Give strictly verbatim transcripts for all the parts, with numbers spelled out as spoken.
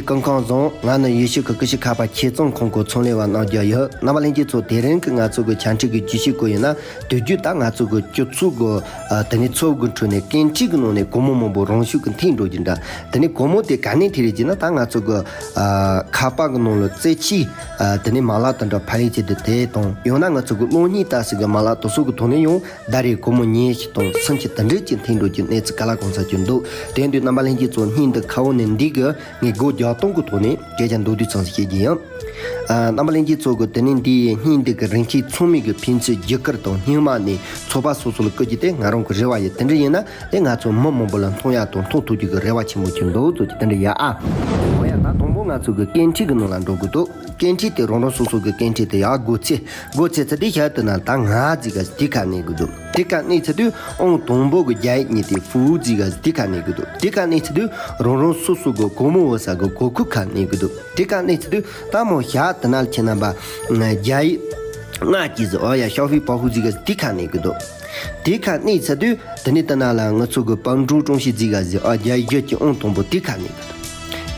སྐུ་ཁམས་བཟང་། ང་ནི་ཡུལ་ཤུལ་གྱི་ཀུ་ཤུ་ཁ་པར་ཁྱིམ་ཚང་ཁང་གི་ཚོང་ལས་པ་རྣམ་རྒྱལ་ཡིན། རྣམ་པ་ལྷན་རྒྱས་ཚོ། དེ་རིང་གི་ང་ཚོ་གི་ཆ་འཕྲིན་གྱི་བརྗོད་གཞི་སྐོར་ཡིན་ན། དུས་རྒྱུན་ད་ང་ཚོ་གི་སྤྱི་ཚོགས་གི་ཨ་དེ་ནས་ཚོགས་གི་ཁྲོད་ནས་སྐད་འཕྲིན་གྱི་ནང་ནས་སྒོར་མོ་མང་པོ་རང་ཤུགས་ཀྱིས་འཐེན་འགྲོ་རྒྱུ་འདྲ། དེ་ནས་སྒོར་མོ་དེ་ག་ནས་འཐེན་རེད་ཅེ་ན། ད་ང་ཚོ་གི་ཨ་ཁ་པར་གྱི་ནང་ལ་རྩེད་ཆས་ཨ་དེ་ནས་མ་ལག་དེ་འདྲ་ཕབ་ལེན་བྱེད་དུས་དེ་དང་། ཡང་ན་ང་ཚོ་གི་གློག་བརྙན་ལྟ་ས་གི་མ་ལག་དེ་ཚོ་གི་ཐོག་ནས་ཡང་ཟླ་རེར་སྒོར་མོ་ཉི་ཤུ་དང་སུམ་ཅུ་དེ་འདྲ་ཅིག་འཐེན་འགྲོ་རྒྱུའི་གནས་ཚུལ་ག་ལ་གང་འཚམ་ཅིག་འདུག་དེ་ཡིན་དུས་རྣམ་པ་ལྷན་རྒྱས་ཚོ། བརྙན་འདི་ཁ་འོག་ནས་འདི་གི་ངས་སྒོར་བརྒྱ་སྟོང་གི་ཐོག་ནས་སྐད་ཆ་མདོར་བསྡུས་ཙམ་ཞིག་བཤད་རྒྱུ་ཡིན། ཨ་རྣམ་པ་ལྷན་རྒྱས་ཚོ་གི་དེ་ནས་འདིའི་བརྙན་འདི་གི་རིན་ཆེན་ཚང་མའི་གི་ཕན་ཚུན་བརྒྱུད་བསྐུར་དང་སྙིང་མ་ནས་ཚོགས་པ་སོ་སོ་ལ་བསྐུར་རྒྱུ་དེ་ང་རང་གི་རེ་བ་ཡིན། དེ་འདྲ་ཡིན་ན་དེ་ང་ཚོ་མི་མང་པོ་ལ་མཐོང་ཡག་དང་མཐོང་ཐུབ་རྒྱུ་གི་རེ་བ་ཆེན་པོ་ཅིག་འདུག་ཟེར་གྱི་དེ་འདྲ་ཡ་ཨ། འོ་ཡ། ད་དང་པོ་ང་ཚོ་གི་སྐད་འཕྲིན་གི་ནང་ལ་འགྲོ་དགོས་འདུག་སྐད་འཕྲིན་དེ་རང་རང་སོ་སོ་གི་སྐད་འཕྲིན་དེ་ཡར་སྒོ་ཕྱེ། སྒོ་ཕྱེ་ཚར་དུས་ཤར་དུ་ན་ད་ང་ཟེར་ག་ཟིག་དེ་ཁ་གནོན་གི་འདུག་དེ་ཁ་གནོན་ཚར་དུས་ཨང་དང་པོ་གི་རྒྱ་ཡིག་གཉིས་དེ་ཧྥུའུ་ཟེར་ག་ཟིག་དེ་ཁ་གནོན་གི་འདུག་དེ་ཁ་གནོན་ཚར་དུས་རང་རང་སོ་སོ་གི་སྒོར་མོ་འོ་ས་གི་སྒོར་ཁུག་ཁ་གནོན་གི་འདུག་དེ་ཁ་གནོན་ཚར་དུས་ད་མོ་ཤར་དུ་ན་ལ་ཁྱེད་རྣམ་པ་རྒྱ་ཡིག་ལྔ་གི་ཟིག་འོ་ཡ་ཤའོ་ཧྥི་པའོ་ཧུའུ་ཟེར་ག་ཟིག་དེ་ཁ་གནོན་གི་འདུག་དེ་ཁ་གནོན་ཚར་དུས་དེ་ནས་དེ་ན་ལ་ང་ཚོ་གི་པང་ཀྲུའུ་ཀྲུང་ཞི་ཟེར་ག་ཟིག་ཨ་རྒྱ་ཡིག་བརྒྱད་ཀྱི་ཨང་དང་པོ་དེ་ཁ་གནོན་གི་འདུག་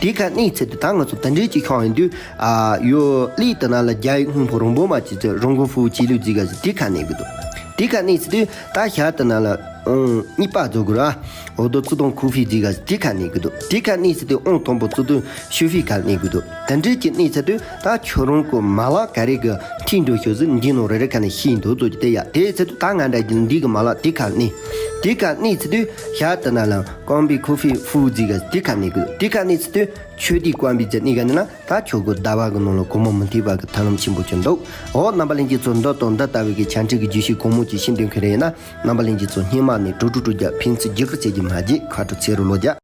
དེ་ཁ་གནོན་ཚར་དུས་ད་ང་ཚོ་དེ་འདྲའི་ཅིག་ཤོང་ཡིན་དུས། ཨ་ཡོ་ལི་དེ་ན་ལ་རྒྱ་ཡིག་སྔོན་པོ་རིང་པོ་མ་ཅིག་ཚེ་རང་གི་ཧྥུའུ་ཅི་ལུ་ཟེར་ག་ཟིག་དེ་ཁ་གནོན་གི་འདུག་དེ་ཁ་གནོན་ཚར་དུས་ད་ཤར་དེ་ན་ལ་ཨང་གཉིས་པ་རྫོགས་གི་ར། འོ་དོ་ཙི་དང་ཁུ་ཧྥི་ཟེར་ག་ཟིག་དེ་ཁ་གནོན་གི་འདུག་དེ་ཁ་གནོན་ཚར་དུས་ཨང་དང་པོ་ཙི་དང་ཤུ་ཧྥི་ཁ་གནོན་གི་འདུག་དེ་འདྲའི་ཅིག་གནོན་ཚར་དུས་ད་ཁྱོད་རང་གི་མ་ལག་ག་རེ་གི་འཐེན་འགྲོ་ཤོག་ཟིག་འདི་ནང་རེ་རེ་ཁ་ནས་ཤེས་འདུག་ཙོ་ཅིག་དེ་ཡ། དེ་ཚར་དུས་ད་ང་འདྲ་གི་འདི་གི་མ་ལག་དེ་ཁ་གནོན། དེ་ཁ་གནོན་ཚར་དུས་ཤར་དེ་ན་ལ་ཀོང་པི་ཁུ་ཧྥི་ཧྥུའུ་ཟེར་ག་ཟིག་དེ་ཁ་གནོན་གི་འདུག་དེ་ཁ་གནོན་ཚར་དུས་ཆོས་དེ་ཀོང་པི་ཟེར་གནོན་ག་ནི་ན། ད་ཁྱོད་གི་ཟླ་བ་གི་ནང་ལ་སྒོར་མོ་མི་འཐེན་པ་གི་ཐབས་ལམ་ཆེན་པོ་ཅིག་འདུག་འོ་རྣམ་པ་ལྷན་རྒྱས་ཚོ། འདི་དང་འདི་ལྟ་བུའི་གི་ཆ་འཕྲིན་གི་བརྗོད་གཞི་གང་མང་ཅིག་ཤེས་འདོད་མཁན་རེ་ཡིན་ན། རྣམ་པ་ལྷན་རྒྱས་ཚོ་སྙིང་མ་ནས་དྲུག་དྲུག་དྲུག་བརྒྱ་ཕན་ཚུན་བརྒྱུད་བསྐུར་བྱེད་རྒྱུ་མ་བརྗེད། ཁ་དྲོ་ཚེ་རིང་ལོ་བརྒྱ།